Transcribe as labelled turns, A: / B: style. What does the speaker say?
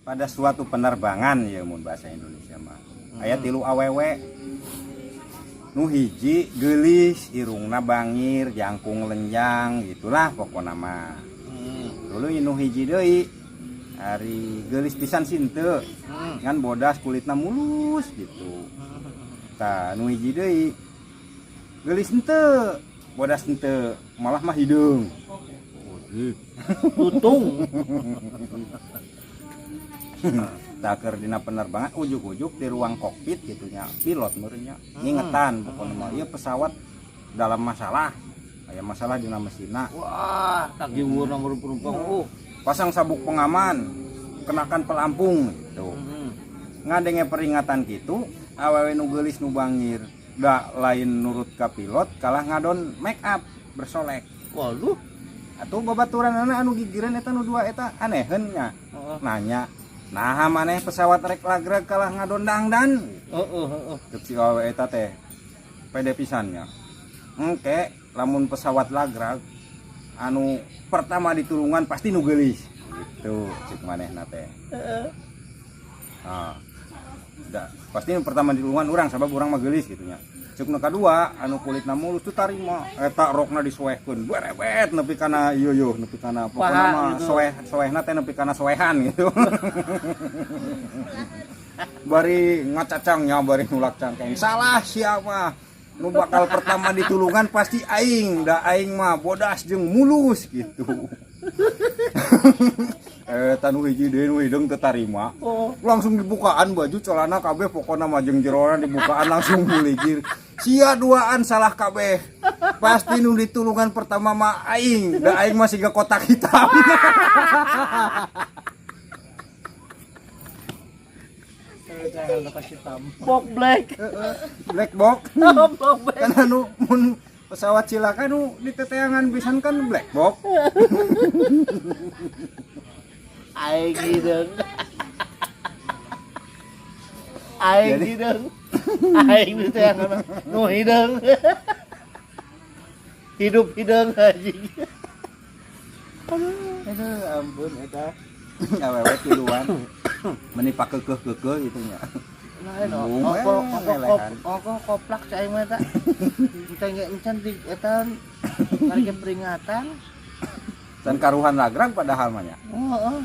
A: Pada suatu penerbangan ya, mun bahasa Indonesia mah, aya tilu awewe. Nu hiji geulis, irungna bangir, jangkung lenjang, gitulah pokona mah. Dulu nu hiji deui ari geulis pisan sih henteu, ngan bodas, kulitna mulus gitu. Tah, nu hiji deui geulis henteu, bodas henteu, malah mah hideung.
B: Tutung.
A: Tah, keur dina penerbangan, ujuk-ujuk di ruang kokpit gitu nya, pilot meureun nya ngingetan pokokna mah ieu pesawat dalam masalah, aya masalah dina mesinna.
B: Wah, tak giwur nomor penumpang.
A: Pasang sabuk pengaman, kenakan pelampung gitu. Ngadenge peringatan gitu, awewe nu geulis nu bangir da lain nurut ka pilot, kalah ngadon make up, bersolek.
B: Waduh.
A: Atuh babaturanana anu gigireun eta nu dua eta aneheun nya. Nanya, "Nah, maneh pesawat rek lagrag kalah ngadon dangdan?"
B: Heeh, heeh.
A: Cek si awewe eta teh pede pisan nya, "Engke lamun pesawat lagrag, anu pertama ditulungan pasti nu geulis," gitu cek manehna teh. Ah, da, pasti nu pertama ditulungan urang, sabab urang mah geulis, gitu nya. Cek nu kadua anu kulitna mulus tuh tarima, eta rokna disoehkeun berebet nepi kana ieu yo, nepi kana pokona
B: Paha
A: mah
B: gitu.
A: Soeh soehna teh nepi kana soehan gitu, bari ngacacangnya, bari nulak cangkeng, "Salah siapa, nu bakal pertama ditulungan pasti aing, da aing mah bodas jeung mulus," gitu. Eh, nu hiji deui nu hideung teu tarima. Langsung dibukaan baju, celana kabeh, pokona mah jeung jerona dibukaan, langsung muligir, "Sia duaan salah kabeh, pasti nu ditulungan pertama mah aing, da aing mah siga kotak hitam."
B: Box black.
A: Black box.
B: Box black.
A: Kan anu mun pesawat cilaka nu diteteangan pisan kan black box.
B: Aing hideung. Aing hideung. Aing teh nu hideung. Hidup hideung anjing.
A: Aduh, ampun, eta awewe tiluan meni pakekeuh-keukeuh gitu nya.
B: Nah,
A: Embung we,
B: ongko ongko
A: lelehan.
B: Ongko koplak cai mah eta. Encan ge encan di eta karek peringatan.
A: Dan karuhan lagrag padahal mah nya.
B: Oh, heeh.